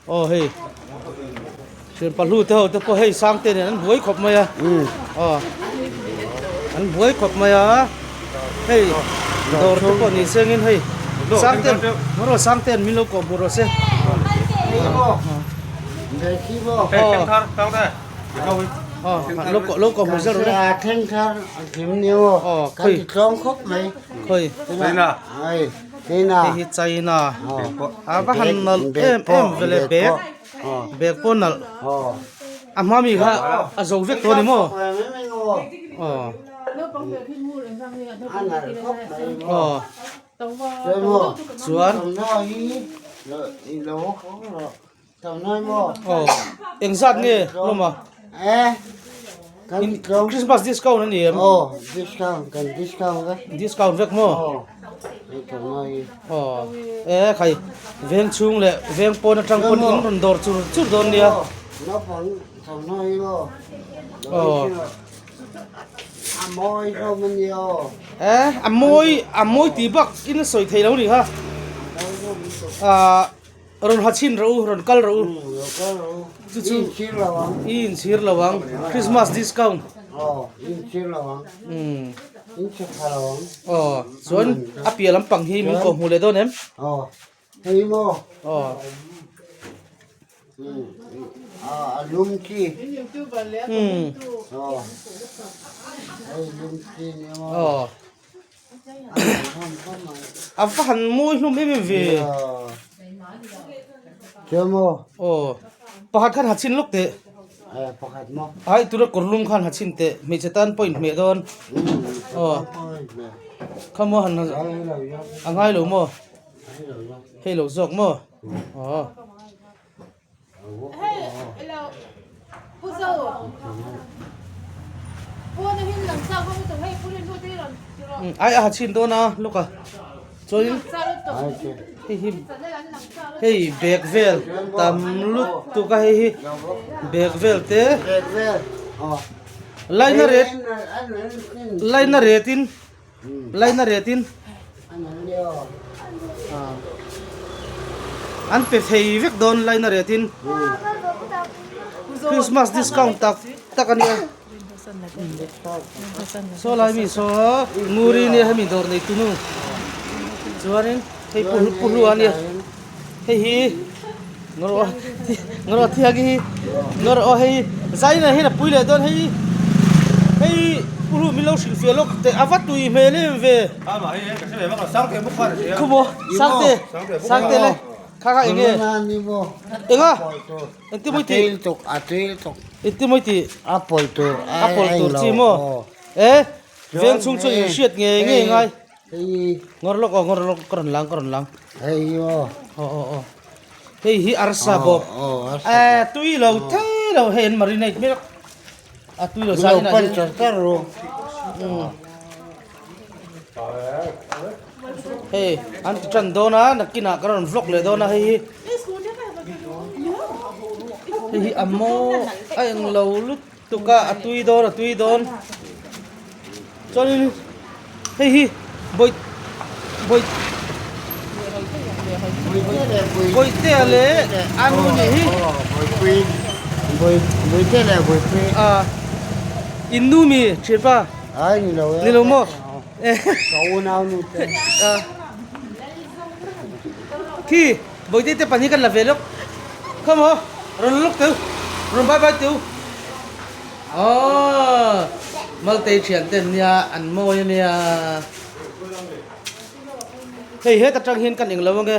Aw hei thian pahlu te ho te pawh hei sangte nen an buai khawp mai a aw an buai khawp mai a hei dawr te pawh ni sengin hei sangte rawh sangte min lo kawh hmuh rawh se aw lo kawh lo kawh hmuh zel rawh le aw khawi khawi hei hi china a va han nalh em em ve le bag bag pawh nalh a hma mi kha a zo vek tawh a ni maw aw aw chuan aw engzat nge hlawm a Christmas discount a ni em discount vek maw aw e khai veng chhung leh veng pawn atang pawn in rawn dawr chur chur dawn nia aw e a mawi a mawi tih bak in sawi thei lo ni kha ah. Rawn ha chhin rawh u, rawn kal rawh u. Chu chu i inchhir lo ang. Christmas discount. Umm. Aw, chuan a piah lampang hi min kawh hmuh leh dawn em? Aw. Umm. Aw. A va han mawi hlawm em em ve aw pakhat khan ha chhin lawk teh ai tura kawr lum khan ha chhin teh hmeichhe tan pawh inhmeh dawn aw khamaw han a ngai lo maw hei lo zawk maw aw. Ai a ha chhin dawn a lawk a chuanin hei hi hei bag vel tam lutuk a hei hi bag vel te line a ret line a ret in. Laina retin an pe thei vek dawn laina retin Christmas discount tak tak a nia saw lai mi saw nguri nia hemi dawr nei tunu chuanin hei pu pu hlua ania hei hi ngawrh ngawrh thiang hi ngawrh aw hei zaina hian a pui leh dawn hei hei pu hlu min lo hrilh fiah lawk teh a va tui hmel em ve khumaw sangte sangte le kha kha eng nge enga engtin mawi tih engtin mawi tih a pawlh tur a pawlh tur chi maw e veng chhung chuan inhriat ngei ngei ngai. Ngawr lawk aw ngawr lawk ka rawn lang ka rawn lang. Hei aw. Aw aw aw. Hei hi arsa bawk. Eh tui lo thei lo hei an marinate mek. A tui lo zai na. Pan char char ro. Hei an ti tan dawn a nakinah ka rawn vlog leh dawn a hei hi. Hei hi a maw a eng lo lut. Tuka a tui dawn a tui dawn chuanin hei hi bawi bawi bawihtea leh a nu nih hi a in nu mi thianpa ni lo maw khi bawihte te pahnih kan la ve lawk come on rawn lawk teu rawn bye bye teu. Aww Maltei thian te an nia an mawi a nia hei heta tang hian kan englo ange.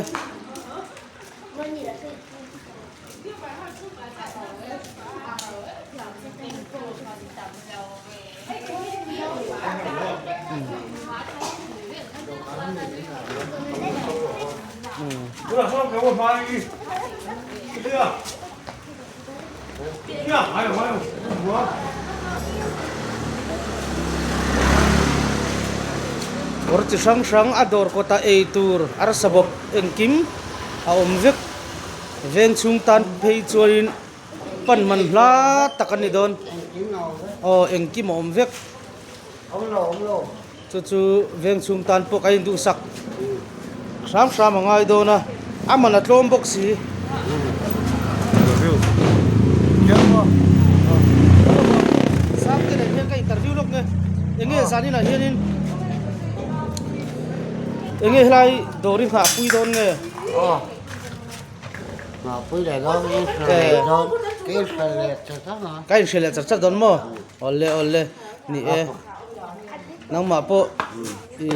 Kawr chi hrang hrang a dawr kawtah ei tur arsa bawk engkim a awm vek veng chhung tan phei chuanin pan man hla tak a ni dawn aw engkim a awm vek chu chu veng chhung tan pawh ka induhsak hram hram a ngai dawn a a man a tlawm bawk si. zaninah hianin enge helai dawr i nghah pui dawn nge? Aw nghah pui leh dawn in hre leh dawn ka in hre leh char char a. Ka in hre leh char char dawn maw? Awle awle ni e nangmah pawh i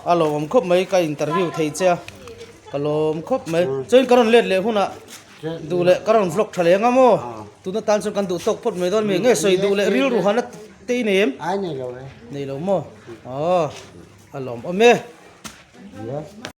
a lawmawm khawp mai ka interview thei che a ka lawm khawp mai chuan ka rawn let leh hunah Duh leh ka rawn vlog tha leng a maw? Tuna tan chuan kan duh tawk phawt mai dawn mi nge sawi duh leh rilru han a te i nei em? Ai nei lo e. Nei lo maw? Aw a lawm awm e.